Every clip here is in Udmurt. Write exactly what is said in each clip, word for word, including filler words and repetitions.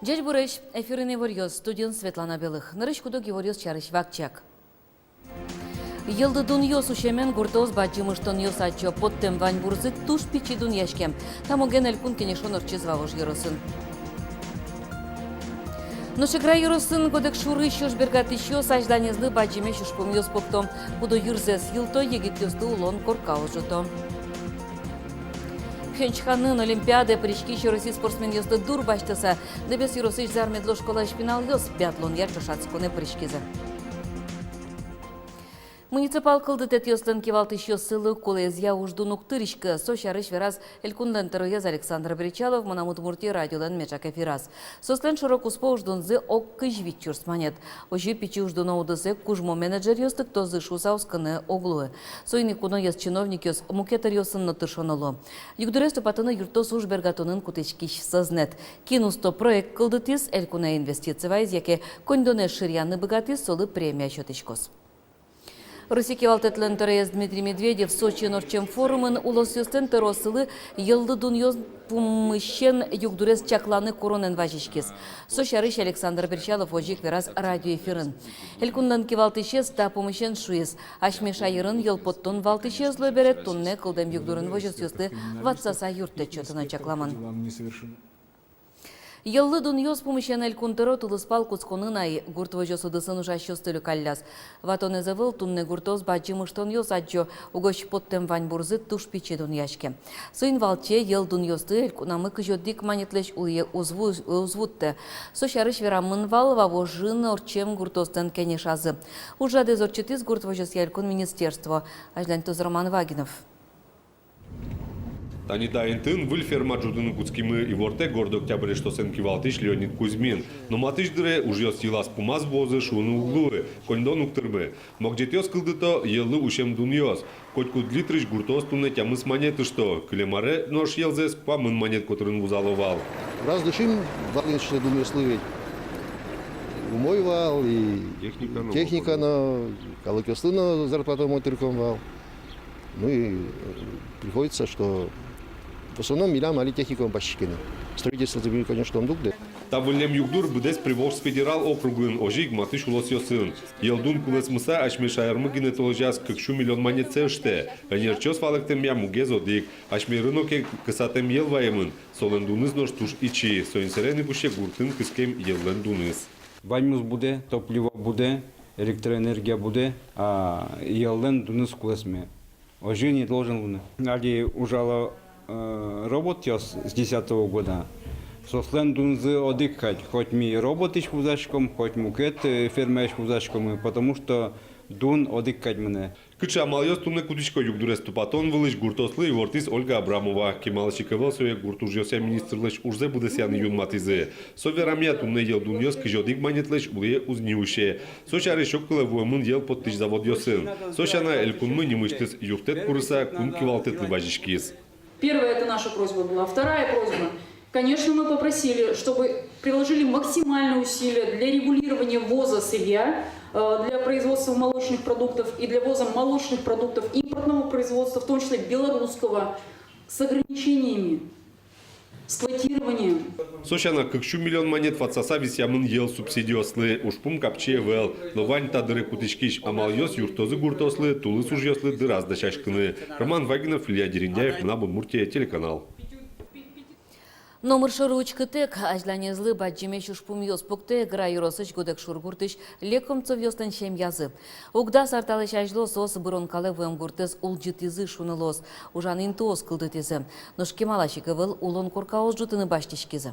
Ӟечбуресь! Эфирын иворъёс, студиын Светлана Белых. Нырысь куд-ог иворъёс сярысь вакчияк. Йӧллы дунъёс усемен гуртоос бадӟым ыштонъёс адӟо. Поттэм ваньбурзы туж пичи дунъяське. Та муген Элькун кенешон ортчиз Вавож ёросын. Нош Игра ёросын Годэкшурысь ужбергатӥсьёс азьланезлы бадӟымесь ужпумъёс пукто. Кудо йырзэс йылто, егитъёслы улон коркаос ӝуто. Пхенчханын Олимпиадае пыриськись Россиысь спортсменъёсты дурбасьтыса, Дэбес ёросысь Зар-Медло школаысь пиналъёс биатлонъя ӵошатсконэ пыриськизы. Муниципал кылдытэтъёслэн кивалтӥсьёссылы кулэезъя уждун уг тыриськы. Со сярысь вераз Элькунлэн тӧроез Александр Бречалов «Мынам Удмуртие» радиолэн меӵак эфираз. Соослэн шоро-куспо уждунзы ог кызь вить сюрс манет. Озьы пичи уждуно удысэз кужмо менеджеръёс лыктозы шуыса оскыны уг луы. Соин ик куноез чиновникъёс мукет ӧръёсын но тыршоно луо. Югдурез тупатыны юрттоз ужбергатонын кутӥськись сӧзнэт. Кин усто проект кылдытӥз, элькунэ инвестици вайиз яке коньдонэз шыръяны быгатӥз, солы премия сётӥськоз. Россия кивалтэтлэн тӧроез Дмитрий Медведев Сочиын ортчем форумын улосъёслэн тӧрооссылы йӧллы дунъёс пумысен югдурез чакланы куронэн вазиськиз. Со сярысь Александр Бречалов озьы ик вераз радиоэфирын. Элькунлэн кивалтӥсез та пумысен шуиз: асьме шаерын йӧл поттон валтӥсез луэ бере, туннэ кылдэм югдурын возёсъёсты ватсаса юрттэт сётыны чакламын. Йӧллы дунъёс пумысен Элькун тӧро тулыспал кутсконын ай гурт возёс удысын ужасьёсты люкалляз. Ватонэз ӧвӧл, туннэ гуртоос бадӟым ыштонъёс адӟо, угось поттэм ваньбурзы туж пичи дунъяське. Соин валче йӧл дунъёсты элькунамы кызь одӥг манетлэсь улӥе уз ву-, уз вуттэ. Со сярысь верамын вал Вавожын ортчем гуртоослэн кенешазы. Ужрадэз ортчытӥз гурт возёсъя элькун министерство. Азьланьтоз Роман Вагинов. Тани та интыын выль ферма ӝутыны кутскимы, ивортэ «Город Октябрь» эштосэн кивалтӥсь Леонид Кузьмин. Но матысь дыре ужъёс йылаз-пумаз вуозы шуыны уг луы, коньдон уг тырмы. Могӟетъёс кылдыто йӧллы усем дунъёс. Котькуд литрысь гуртоос туннэ тямыс манет ышто. Кылем аре нош йӧлзэс куамын манет котырын вузало вал. Раз дышим вал ини сыӵе дунъёслы ведь. Умой вал и техника но, техника но, калыкъёслы но зарплата умой тырком вал. Ну и, э, приходится, что в основном милям али техникаен басьтӥське ни. Строительствозэ ми, конечно, ум дугды. Та выллем югдур быдэс Приволжск федерал округын, озьы ик матысь улосъёсын. Йӧл дун кулэсмыса асьме шаермы гинэ толэзяз кык сю миллион манетсэ ыштэ. Ӧнерчиос валэктэмъя, мугез одӥг. Асьме рыноке кысатэм йӧл ваемын. Солэн дуныз нош туж ичи. Соин сэрен ик усьтэ гуртын кыскем йӧллэн дуныз. Ваньмыз будэ, топливо будэ, электроэнергия будэ, а йӧллэн дуныз кулэсме. Озьы не должен луыны. Али ужало, э, роботъёс с десятого года. Соослэн дунзы одӥг кадь. Хоть ми роботысь вузаськом, хоть мукет, э, фермаысь вузаськом, потому что дун одӥг кадь мынэ. Кыӵе амалъёс туннэ кутӥсько югдурез тупатон вылысь, гуртоослы ивортӥз Ольга Абрамова. Кемалась ик ӧвӧл сое гурт ужъёсъя министрлэсь ужзэ быдэсъяны юнматӥзы. Со верамъя, туннэ йӧл дунъёс кызь одӥг манетлэсь улӥе уз ни усе. Со сярысь огкылэ вуэмын йӧл поттӥсь заводъёсын. Со сяна, элькунмы нимысьтыз юрттэт курыса кун кивалтэтлы вазиськиз. Первая — это наша просьба была. Вторая просьба. Конечно, мы попросили, чтобы приложили максимальные усилия для регулирования ввоза сырья, э, для производства молочных продуктов и для ввоза молочных продуктов импортного производства, в том числе белорусского, с ограничениями, с квотированием. Со сяна, кык сю миллион манет ватсаса висъямын йӧл субсидиослы. Ужпум капчи ӧвӧл, но вань та дыре кутӥськись амалъёс юрттозы гуртоослы тулыс ужъёслы дыраз дасяськыны. Роман Вагинов, Илья Дерендяев, «Мынам Удмуртие» телеканал. Номыр шоры учкытэк, азьланезлы бадӟымесь ужпумъёс пуктэ Эгра ёросысь Годэкшур гуртысь Лекомцевъёслэн семьязы. Ог дас ар талэсь азьло соос бырон калэ вуэм гуртэз улӟытӥзы шуыны луоз, ужан интыос кылдытӥзы. Нош кемалась ик ӧвӧл улон коркаос ӝутыны басьтӥськизы.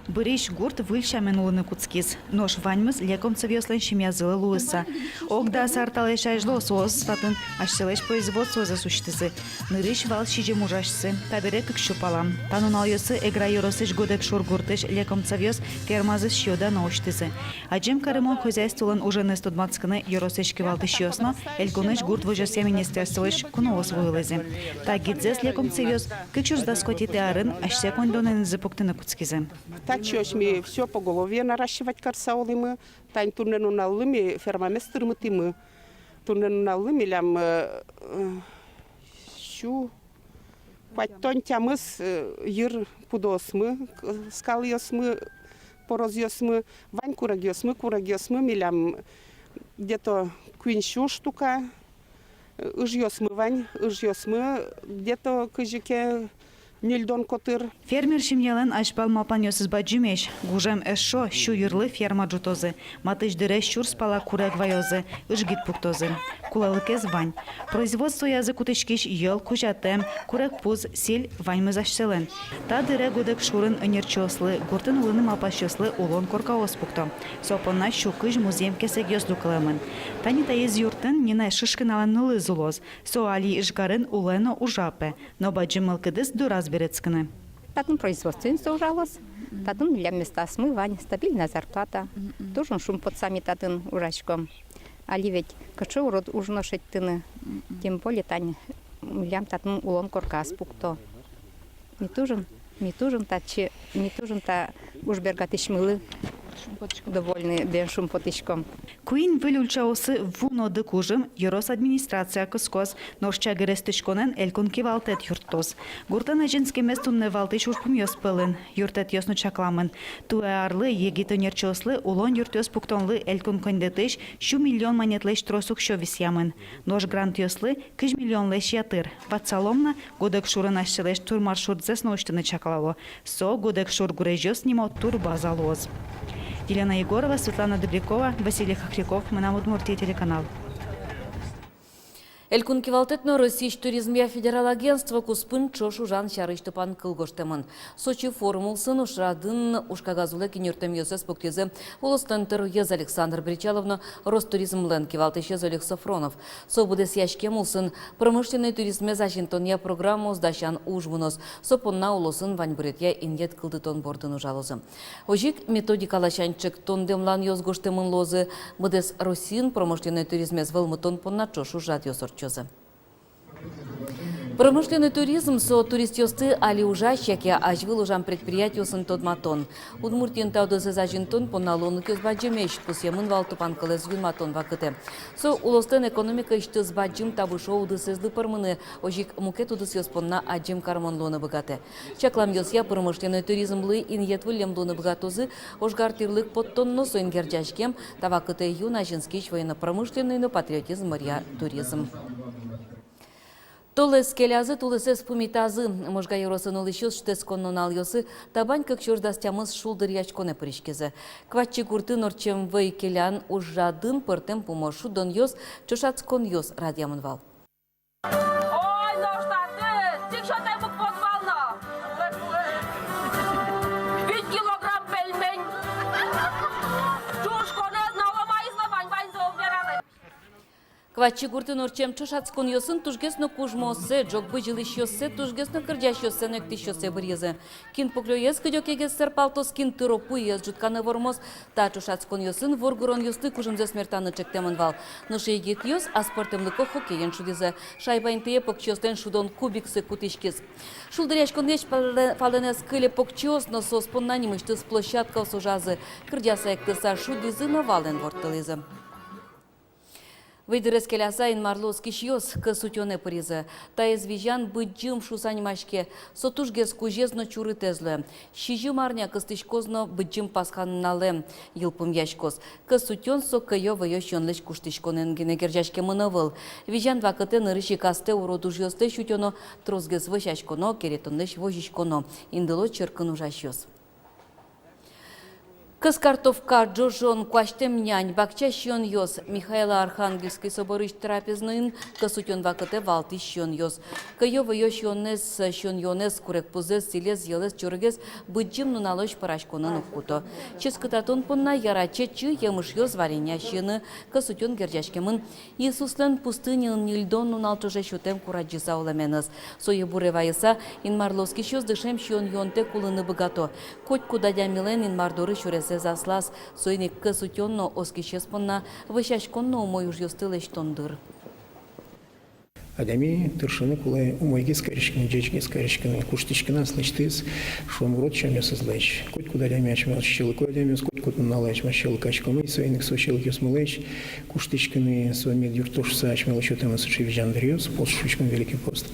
Бырись гурт выль сямен улыны кутскиз. Нош ваньмыз Лекомцевъёслэн семьязылы луыса. Ог дас ар талэсь азьло соос татын асьсэлэсь производствозэс усьтӥзы. Нырысь вал сизьым ужасьсы, табере кык сю пала. Та нуналъёсы Эгра ёросысь Годэкшур гуртысь Лекомцевъёс фермазэс сиё-дано усьтӥзы. Адӟем карымон хозяйстволэн уженыз тодматскыны ёросысь кивалтӥсьёс но, элькунысь гурт возёсъя министерстволэсь куноос вуылӥзы. Та гидзэс Лекомцевъёс кык сюрс дас куатетӥ арын асьсэ коньдонэнызы пуктыны кутскизы. Татчы озьы ми всё поголовье наращивать карыса улӥмы. Тани туннэ нуналлы ми фермамес тырмытӥмы. Туннэ нуналлы милям, э, э, сю, Куатьтон тямыс, э, йыр пудоосмы, к-, скалъёсмы, порозъёсмы, вань курегъёсмы, курегъёсмы милям где-то куинь сю штука, э, ыжъёсмы вань, ыжъёсмы где-то кызьы ке ньыльдон котыр. Фермер семьялэн азьпал малпанъёсыз бадӟымесь: гужем эшшо сю йырлы ферма ӝутозы, матысь дыре сюрс пала курег ваёзы, ыжгид пуктозы. Кулэлыкез вань. Производствоязы кутӥськись йӧл, кузятэм, курегпуз, сӥль — ваньмыз асьсэлэн. Та дыре Гудекшурын ӧнерчиослы, гуртын улыны малпасьёслы улон коркаос пукто. Со понна сю кызь музъем кесэгъёс люкылэмын. Тани таиз юртын Нина Шишкиналэн нылыз улоз. Со али Ижкарын улэ но ужа, пе, но бадӟым мылкыдыз дораз берытскыны. Татын производствоын со ужалоз, татын милям местаосмы вань, стабильная зарплата. Туж ик шумпотса ми татын ужаськом. Али ведь кыӵе урод уж но шедьтыны. Тем более тани милям татын улон коркаос пукто. Ми туж ик, ми туж ик татчы, ми туж ик та уж бергатӥсьмылы довольны, бен шумпотӥськом. Куинь выль ульчаосы ву но дык ужым ёрос администрация кыскоз, нош чагыр эстӥськонэн элькун кивалтэт юрттоз. Гуртын азинскемез туннэ валтӥсь ужпумъёс пӧлын. Юрттэтъёс но чакламын. Туэ арлы егит ӧнерчиослы улон юртъёс пуктонлы элькун коньдэтысь сю миллион манетлэсь трос уксё висъямын. Нош грантъёслы кызь миллионлэсь ятыр. Ватсалом на, Гудекшурын асьсэлэсь турмаршрутсэс но усьтыны чаклало. Со Гудекшур — Гурезьёс нимо турбаза луоз. Елена Егорова, Светлана Добрякова, Василий Хохряков, «Мынам Удмуртие» телеканал. Элькун кивалтэт но Россиысь туризмъя федерал агентство куспын ӵош ужан сярысь тупан кыл гожтэмын. Сочи форум улсын ужрадын ужкагаз улэ кенертэмъёссэс пуктӥзы улослэн тӧроез Александр Бречалов но Ростуризмлэн кивалтӥсез Олег Софронов. Со быдэсъяськем улсын промышленной туризмез азинтонъя программаос дасян уж мыноз. Со понна улосын ваньбуръетъя инъет кылдытон бордын ужалозы. Озьы ик методика ласянь ӵектон-дэмланъёс гожтэмын луозы. Быдэс Россиын промышленной туризмез вӧлмытон понна ӵош ужрадъёс ортчозы. Промышленной туризм — со туристъёсты али ужась яке азьвыл ужам предприятиосын тодматон. Удмуртиын та удысэз азинтон понна луонлыкъёс бадӟымесь, пусъемын вал тупан кылэз юнматон вакытэ. Со улослэн экономикаысьтыз бадӟым табышо удысэзлы пӧрмыны, озьы ик мукет удысъёс понна адӟем кармон луыны быгатэ. Чакламъёсъя, промышленной туризмлы инъет выллем луыны быгатозы ожгар тӥрлык поттон но соин герӟаськем, та вакытэ юн азинскись военно-промышленной но патриотизм мӧръя туризм. Толэз келязы, тулысэз пумитазы. Можга ёросын улӥсьёс шутэтскон нуналъёсы табань кык сюрс дас тямыс шулдыръяськонэ пыриськизы. Кватчи гуртын ортчем вӧй келян ужрадын пӧртэм пумо шудонъёс, ӵошатсконъёс радъямын вал. Ой, нош татын, тӥ кыӵе татын мукет вал но. Вить килограмм пельмень. Ӵушконэз но ломайыз но вань-ваньзэ ог вераны. Кватчи гуртын ортчем ӵошатсконъёсын тужгес но кужмооссэ, ӝог бызьылӥсьёссэ, тужгес но кырӟасьёссэ но эктӥсьёссэ быръизы. Кин пуклёез кыдёкегес сэрпалтоз, кин тыро-пуэз ӝутканы вормоз. Та ӵошатсконъёсын воргоронъёслы кужымзэс мертаны ӵектэмын вал. Нош егитъёс аспӧртэмлыко хоккеен шудӥзы. Шайба интые покчиослэн шудон кубиксы кутӥськиз. Шулдыръяськонлэсь палэ-, палэнэз кыле покчиос но, соос понна нимысьтыз площадкаос ужазы. Кырӟаса-эктыса шудӥзы но валэн ворттылӥзы. Вӧйдырез келяса, Инмарлы оскисьёс кӧс утёнэ пыризы. Таиз визян Быдӟым шуыса нимаське. Со тужгес кузез но чурытэз луэ. Сизьым арня кыстӥськоз но Быдӟым Пасха нуналэ йылпумъяськоз. Кӧс утён — со кӧё-вӧё сиёнлэсь куштӥськонэн гинэ герӟаськемын ӧвӧл. Визян вакытэ нырысь ик астэ урод ужъёслэсь утёно, тросгес вӧсяськоно, керетонлэсь возиськоно, индыло черкын ужасьёс. Кӧс картовка, ӝожон, куасьтэм нянь, бакча сиёнъёс. Михайло-Архангельской соборысь трапезноын кӧс утён вакытэ валтӥсь сиёнъёс. Кӧё-вӧё сиёнэз, сиён-юонэз, курегпузэз, сӥлез, йӧлэз, чорыгез Быдӟым нуналозь пӧраськонын уг куто. Ческытатон понна яра чечы, емышъёс, варенья сиыны. Кӧс утён герӟаськемын Иисуслэн пустыньын ньыльдон нунал ӵоже сётэм курадӟыса улэменыз. Сое буре вайыса, Инмарлы оскисьёс дышем сиён-юонтэк улыны быгато. Котькуд адямилэн Инмар доры сюресэз аслаз. Соин ик кӧс утён но оскисьёс понна вӧсяськон но умой ужъёсты лэсьтон дыр. Адями тыршыны кулэ умойгес кариськыны, ӟечгес кариськыны, куштӥськыны аслэсьтыз, шуом, урод сямъёсызлэсь. Котькуд адями асьмеос сьӧлыко адямиос, котькуд нуналэ асьмеос сьӧлыкаськомы, соин ик со сьӧлыкъёсмылэсь куштӥськыны, со мед юрттоз шуыса асьмелы сётэмын сыӵе визян дыръёс, пост шуиськом великий пост.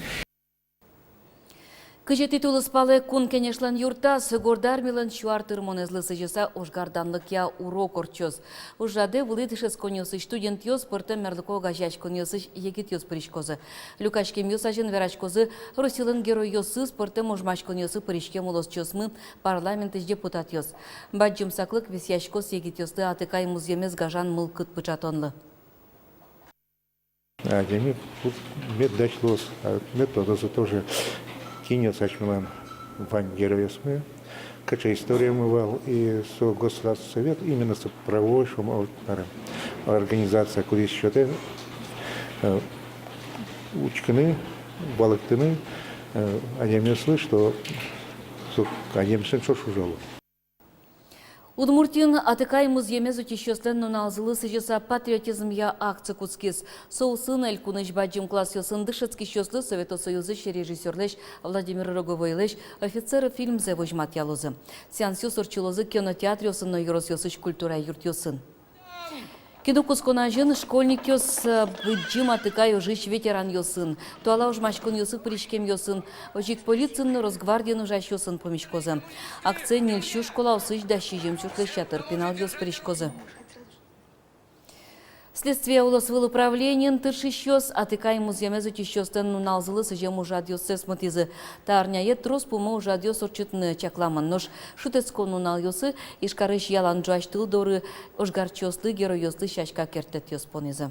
Кызетӥ тулыспалэ Кун Кенешлэн юртаз Горд Армилэн сю ар тырмонэзлы сӥзьыса ожгарданлыкъя урок ортчоз. Ужрадэ вылӥ дышетсконъёсысь студентъёс, пӧртэм мерлыко огазеяськонъёсысь егитъёс пыриськозы. Люкаськемъёс азьын вераськозы Россилэн геройёсыз, пӧртэм ожмаськонъёсы пыриськем улосчиосмы, парламентысь депутатъёс. Бадӟым саклык висъяськоз егитъёслы атыкай музъемез гажан мылкыд пыӵатонлы. Адями пу-, мед дась луоз, а мед тодозы тоже, кинъёс асьмелэн вань геройёсмы, кыӵе историямы вал, и со Государственный Совет, именно со правовой, шуом, вот, наверное, организация, кудӥз сётэ, э, учкыны, валэктыны, э, адямиослы, что со адямиосын ӵош ужало. Удмуртиын атыкай музъемез утисьёслэн нуналзылы сӥзьыса патриотизмъя акци кутскиз. Со улсын элькунысь бадӟым классъёсын дышетскисьёслы Совето Союзысь режиссёрлэсь Владимир Роговойлэсь «Офицеры» фильмзэ возьматъялозы. Сеансъёс ортчылозы кинотеатръёсын но ёросъёсысь культура юртъёсын. Кино кутскон азьын школьникъёс, э, быдӟым атыкай ожысь ветеранъёсын, туала ожмаськонъёсы пыриськемъёсын, озьы ик полициын но Росгвардиын ужасьёсын пумиськозы. Акцие ньыль сю школаосысь дас сизьым сюрслэсь ятыр пиналъёс пыриськозы. Следствия улосвыл управлениын тыршисьёс атыкай музъемез утисьёслэн нуналзылы сӥзем ужрадъёссэс мытӥзы. Та арняе трос пумо ужрадъёс ортчытыны чакламын, нош шутэтскон нуналъёсы Ижкарысь ялан ӝуась тыл доры ожгарчиослы, геройёслы сяська керттэтъёс понӥзы.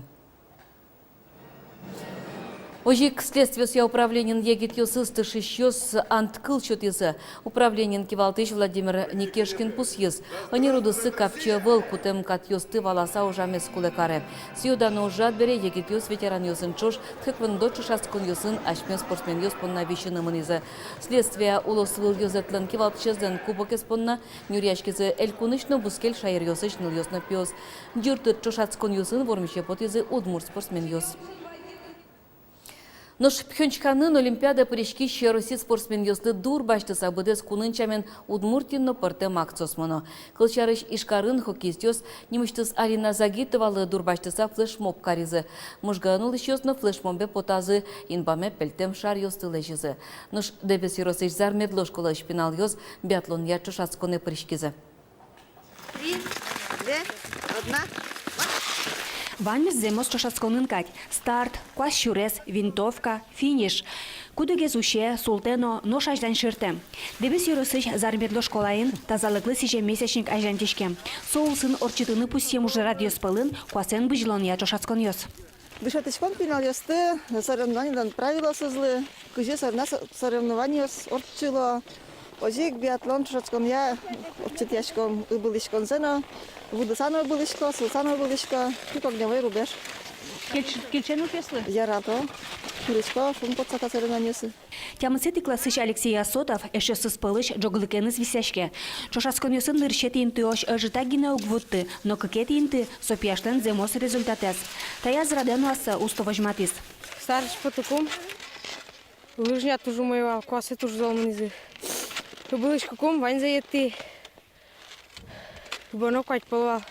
Озьы ик следствиосъя управлениын егитъёсыз тыршисьёс ант-кыл сётӥзы. Управлениын кивалтӥсь Владимир Никешкин пусйиз: ӧнер удыссы капчи ӧвӧл, кутэм катъёсты валаса ужамез кулэ каре. Сӥё-дано ужрад бере егитъёс ветеранъёсын ӵош тхэквондо ӵошатсконъёсын асьме спортсменъёс понна висьыны мынӥзы. Следствия улосвыл ёзэтлэн кивалтӥсезлэн кубокез понна нюръяськизы элькунысь но бускель шаеръёсысь нылъёс но пиос. Ӟыртыт ӵошатсконъёсын вормисе потӥзы удмурт спортсменъёс. Нош Пхенчханын Олимпиадае пыриськись Россиысь спортсменъёслы дурбасьтыса быдэс кунын сямен Удмуртиын но пӧртэм акциос мыно. Кылсярысь, Ижкарын хоккеистъёс нимысьтыз Алина Загитовалы дурбасьтыса флешмоб каризы. Можгаын улӥсьёс но флешмобе потазы, инбаме пельтэм шаръёсты лэзизы. Нош Дэбес ёросысь Зар-Медло школаысь пиналъёс биатлонъя ӵошатсконэ пыриськизы. Три, две, одна. Ваньмыз зэмос ӵошатсконын кадь: старт, куас сюрес, винтовка, финиш. Кудӥгез усе, султэ но, нош азьлань шыртэ. Дэбес ёросысь Зар-Медло школаын тазалыклы сӥзем месячник азьланьтӥське. Со улсын ортчытыны пусъем ужрадъёс пӧлын куасэн бызьылонъя ӵошатсконъёс. Дышетӥськом пиналъёсты соревнованилэн правилоосызлы, кызьы соревна-, соревнованиос ортчыло. Озьы ик биатлон ӵошатсконъя ортчытъяськом ыбылӥськонзэ но, выдыса но ыбылӥсько, сылыса но ыбылӥсько, кык огневой рубеж. Кельч-, кельче нылпиослы? Ярато. Пырисько шумпотыса та соревнованиосы. Тямысэтӥ классысь Алексей Осотов эшъёсыз пӧлысь ӝоглыкеныз висъяське. Ӵошатсконъёсын нырысетӥ интыозь ӧжытак гинэ уг вутты, но кыкетӥ инты — со пияшлэн зэмос результатэз. Таяз радэ нуаса усто возьматӥз. Старысь потыкум, лыжня туж умой вал, куасэ туж зол мынӥзы. Ыбылӥськыкум, ваньзэ йӧтӥ. Боно куать пол вал.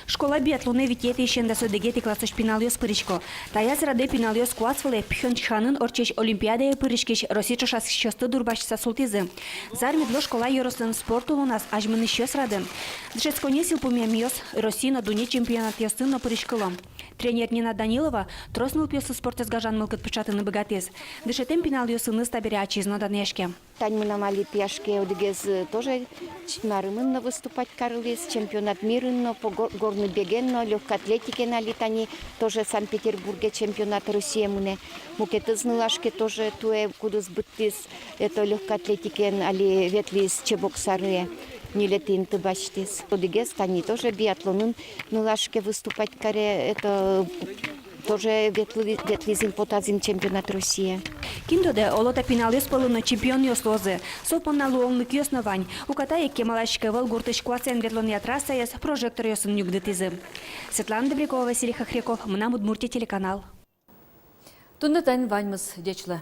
Школа биатлонэ витетӥысен дас одӥгетӥ классысь пиналъёс пырисько. Таяз радэ пиналъёс куас вылэ Пхенчханын ортчись Олимпиадае пыриськись Россиысь ӵошатскисьёсты дурбасьтыса султӥзы. Зар-Медло школа ёрослэн спорт улоназ азьмынӥсьёс радын. Дышетсконниысь йылпумъямъёс Россия но дунне чемпионатъёсын но пыриськыло. Тренер Нина Данилова трос нылпиослы спортэз гажан мылкыд пыӵатыны быгатӥз. Дышетэм пиналъёсыныз табере ачиз но данъяське. Тани мынам али пияшке одӥгез, э, тоже ч-, марымын но выступать карылӥз, чемпионат мирын но, по го-, горный беге но, лёгкой атлетике но али тани тоже Санкт-Петербурге чемпионат Россие мынэ. Мукетыз нылашке тоже туэ, кудӥз быдтӥз, это, лёгкой атлетикен али ветлӥз Чебоксарые, ньылетӥ инты басьтӥз. Одӥгез тани тоже биатлонын нылашке выступать каре, это, тоже ветлы-, ветлӥз ини, потаз ини чемпионат Россие. Кин тодэ, оло, та пиналъёс пӧлын но чемпионъёс луозы. Со понна луонлыкъёс но вань. Уката ик кемалась ик ӧвӧл гуртысь куасэн ветлонъя трассаез прожекторъёсын югдытӥзы. Светлана Добрякова, Василий Хохряков, «Мынам Удмуртие» телеканал. Туннэ тань ваньмыз. Ӟеч луэ.